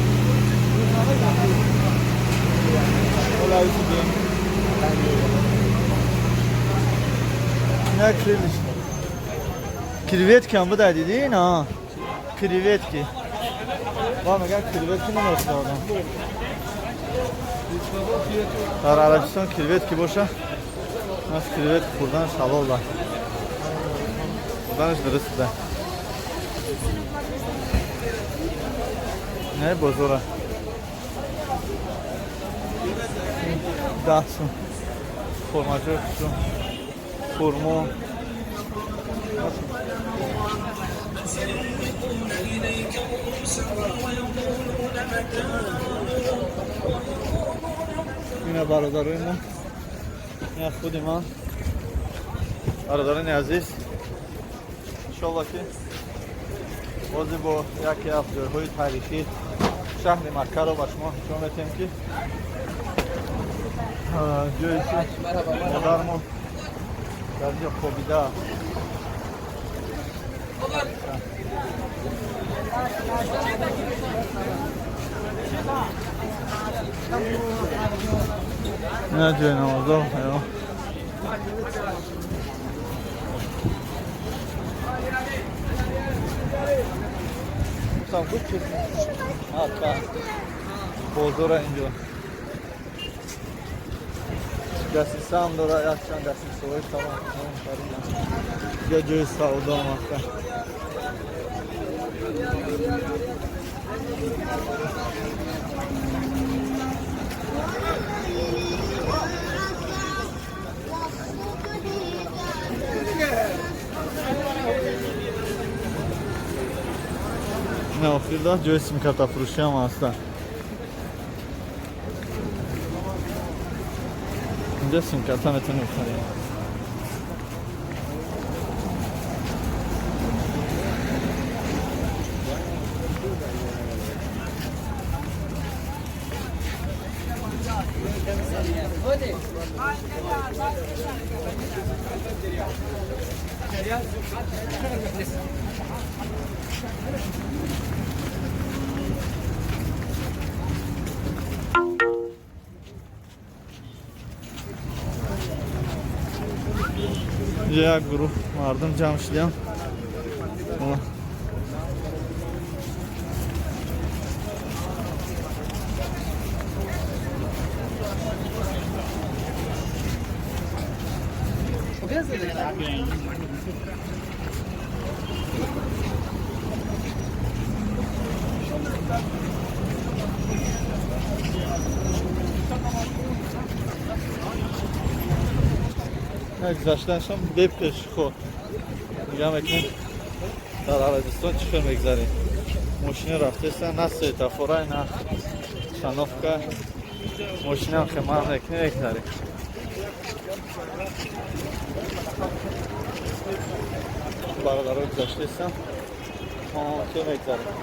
Оля, исидем. На крылиш. Креветки ҳам буда дидӣ на? Креветки. Ва меган креветки намехӯрдам. Дар Арабистон креветки боша. Аз креветки хӯрданаш ҳалол аст. Хӯрданаш дуруст буда. Не бозора. 10 сум. Хурмаҷои хушрӯ. Хурмо. Ина бародарои мо, ина худи ман, бародарони азиз, иншолло ки бозе бо яке аз ҷойҳои таърихии шаҳри Маккаро ба шумо нишон медиҳем ки ҷое ки модармон дар инҷо хобида. Ина ҷои намозо. Бозора инҷо дастиса ҳам дора, якчанд дастисаҳои калон. Инҷо ҷои савдо ҳам ҳаста. Не, охирда ҷои симкартафурӯшӣ ҳам ҳаста. Инҷа симкарта метавонем бихарем. Як гурӯҳ мардум ҷамъ шудем. Гузаштанашам бепеш хо нигоҳ мекунем дар Арабистон чӣ хел мегзарем. Мошина рафтеста, на светофора, на остановка, мошинам хемар мекунем, мегзарем. Бародаро гузаштаистам, ки мегзарем.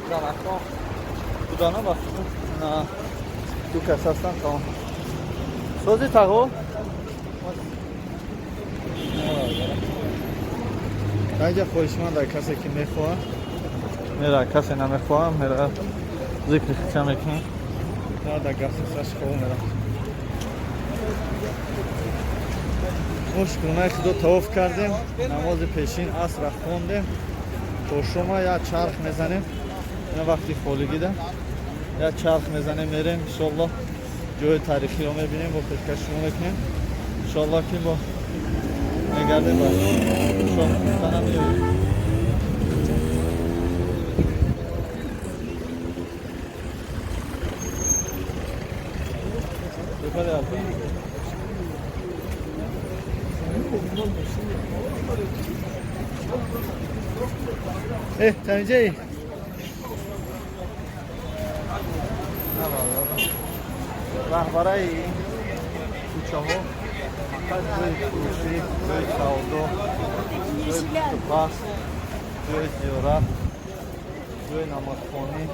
Занакон будана ба на ду кас ҳастанд. Тамом сози тағо даинҷа хоҳишманд, дар касе ки мехоҳад мера, касе намехоҳад мера, зикри хича мекунад, дар гасисаш хоб мера. Мо шукронаи худо тавоф кардем, намози пешин асра хондем, то шума як чарх мезанем. Ина вақти холигида як чарх мезанем, мерем, иншоалло ҷои таърихиро мебинем, бо пешкаш шумо мекунем, иншоалло ки бо мегардем ба шом хӯрданам меоем. Танҷаи раҳбараи ин кӯчаҳо фақат ҷои фурӯшӣ, ҷои савдо, ҷои пухтупаз, ҷои зиёрат, ҷои намозхонӣ.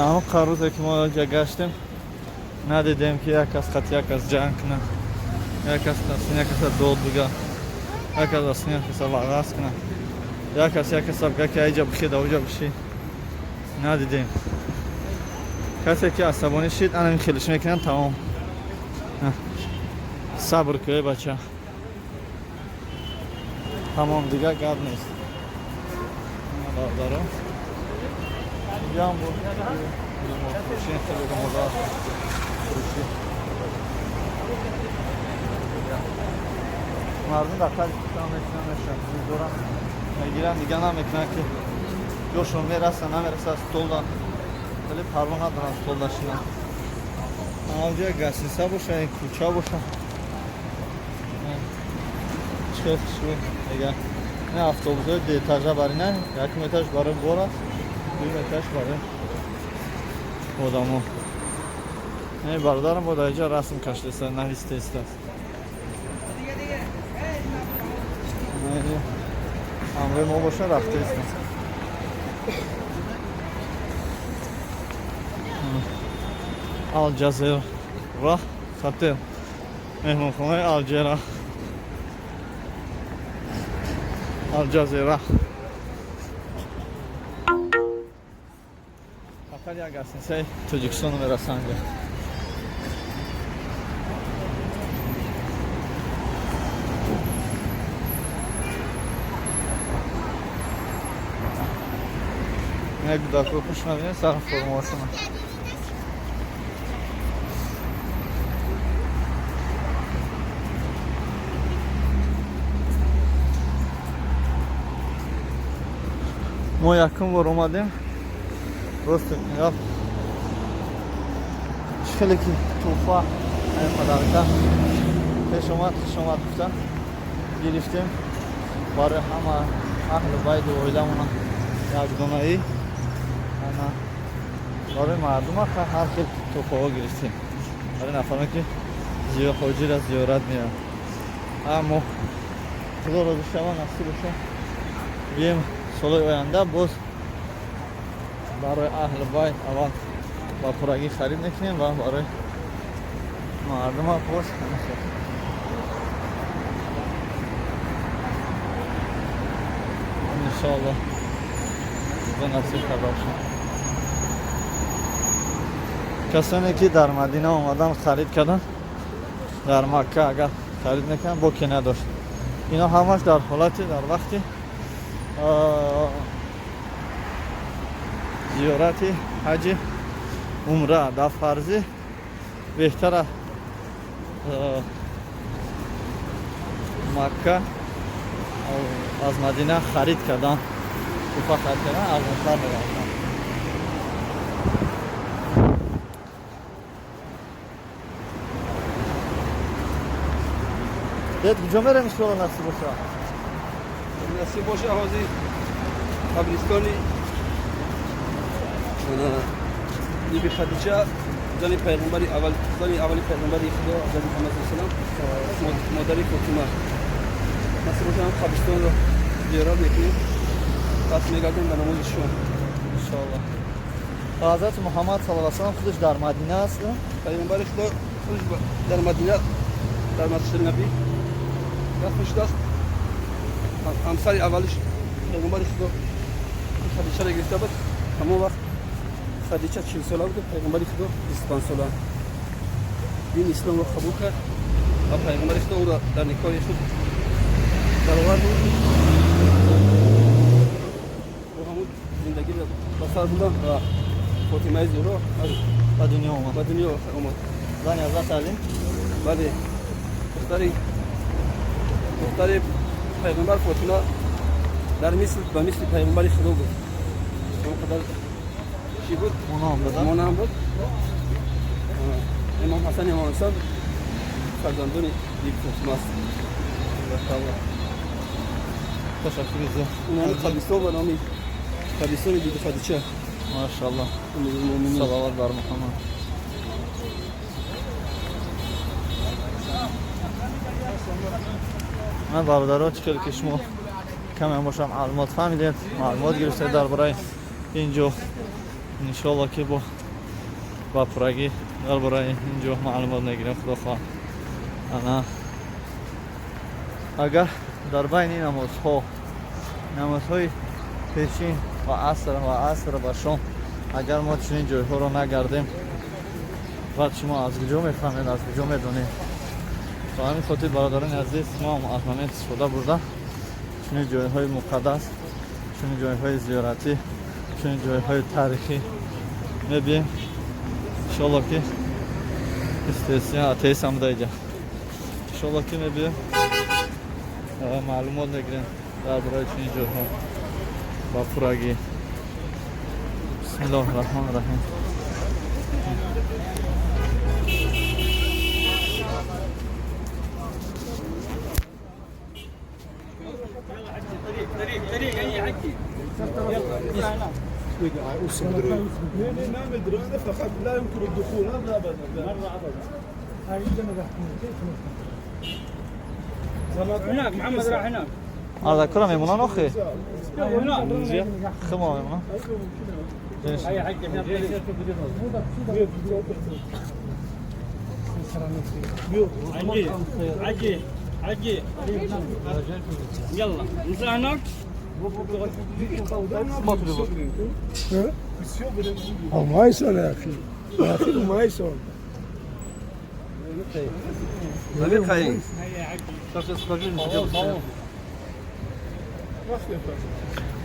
Ҳамон қарӯзе ки мо ҷа гаштем, надидем ки як кас қати як кас ҷанг кунад, як кас тасин як каса дод бига, як кас асин як каса вағаз кунад, як кас як каса бига ки айҷа бихед, ауҷа биши. Надидем. Касе ки асабонӣ шид, анами хелиш мекунанд, тамом. Сабр ку, э бача, тамом, дигар гап нест. Бародаро, инҷаам буд румолфурӯшӣ, хеле румолҳо фурӯшӣ. Мардум дар тари кӯча мешинанд, мешинанд, мезоранд, мегиранд, дигар намекунанд ки ҷошон мераса, намераса, столда хеле парво надоранд, столда шинанд. Авҷа гасиса боша, ин кӯча боша, чӣ хел хушрӯ. Дигар ин автобусҳои дуэтажа бари на, якум этаж барои бор аст, дуюм этаж барои одамо. Ин бародарам бо дар инҷа расм кашидааст, навистааст. Ҳамроҳи мо боша, рафтааст. Алҷазира хотел, меҳмонхонаи Алҷера, Алҷазира. Фақат як гостиницаи Тоҷикистоно мерасанд. Як кӯдакҳо хуш набинед сар формаҳошона. Мо якум бор омадем, рост гап, чӣ хеле ки тӯҳфа, подарка пеш омад, хуш омад гуфта гирифтем барои ҳама аҳлу байду оиламона якдонаӣ. Ана барои мардума ҳар хел тӯҳфаҳо гирифтем барои нафароне ки ҳоҷира зиёрат меоянд. Аммо худо розӣ шава, насиб боша, бием солҳои оянда боз барои аҳли байт аввал ба пуррагӣ харид мекунем ва барои мардума боз ҳамин. Иншоалло худо насиб карда бошад. Касоне ки дар Мадина омадан харид карданд, дар Макка агар харид мекарданд, боке надошт. Ино ҳамаш дар ҳолати дар вақти зиёрати ҳаҷи умра дар фарзӣ беҳтара Макка аз Мадина харид кардан, туҳфа харид кардан арзонтар мерафтанд. Дед, куҷо мерем иншоалло насиб боша? Насиб боша, ҳозир қабристони Биби Хадича, зани пайғамбари аввал, зани аввали пайғамбари Худо ҳазрати Муҳаммад саллаллоҳу алайҳи васаллам, модари Фотима. Насиб боша, ҳам қабристонро зиёрат мекунем, пас мегардем ба намози шом. Иншоалло. Ҳазрати Муҳаммад саллаллоҳу алайҳи васаллам худаш дар Мадина аст? Пайғамбари Худо худаш дар Мадина, дар Масҷиди Набӣ дафн шудааст. Ҳамсари аввалиш пайғамбари Худо Хадичаро гирифта буд. Ҳамон вақт Хадича 40 сола буд, пайғамбари Худо 25 сола. Дини исломро қабул кард ва пайғамбари Худо ӯро дар никоҳи худ даровард. Ӯ ҳамун зиндагиро ба сар бурданд ва Фотимаи Зуҳро ба дунё омад. Ба дунё омад. Зани ҳазрати Алӣ? Бале, духтари пайғамбар Фотима дар мисл ба мисли пайғамбари Худо буд. Он қадар чӣ буд? Монанд буд. Монанд буд. Имом Ҳасан, Имом Ҳасан фарзандони Биби Фотима аст. Ташаккури зиёд. Номи қабристон ба номи қабристони Биби Хадича. Машаалло. Салават бар Муҳаммад. Ман бародаро, чӣ хеле ки шумо каме бошам маълумот фаҳмидед, маълумот гирифтед дар бораи ин ҷо. Иншоалло ки бо ба пуррагӣ дар бораи ин ҷо маълумот мегирем, худо хоҳад. Ана агар дар байни намозҳо, намозҳои пешин ва аср ва аср ва шом, агар мо чунин ҷойҳоро нагардем, баъд шумо аз куҷо мефаҳмед, аз куҷо медонед? Ба ҳамин хотир, бародарони азиз, мо ҳам аз момент истифода бурда чунин ҷойҳои муқаддас, чунин ҷойҳои зиёратӣ, чунин ҷойҳои таърихӣ мебием. Иншоалло ки атеист ҳам буда иҷа. Иншоалло ки мебием, маълумот мегирем дар бораи чунин ҷойҳо ба пуррагӣ. Бисмиллоҳи раҳмони раҳим. فقط لا يمكن الدخول هذا ابدا هناك محمد راح هناك. هذا كره ميمونان اخي. هناك. خمو ميمونان. عجي عجي عجي، يلا نزل هناك. ما يسون يا اخي، يا اخي ما يسون.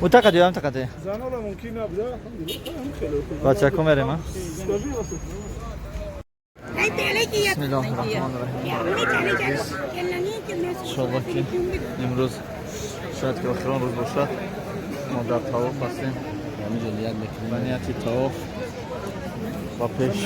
متقدی هم تقدی. زنان ممکن نبوده الحمد لله. بچه‌کو میریم ها. بسم الله الرحمن الرحیم. انشالله که امروز شاید که آخران روز باشد، ما در طواف هستیم با نیت طواف با پیش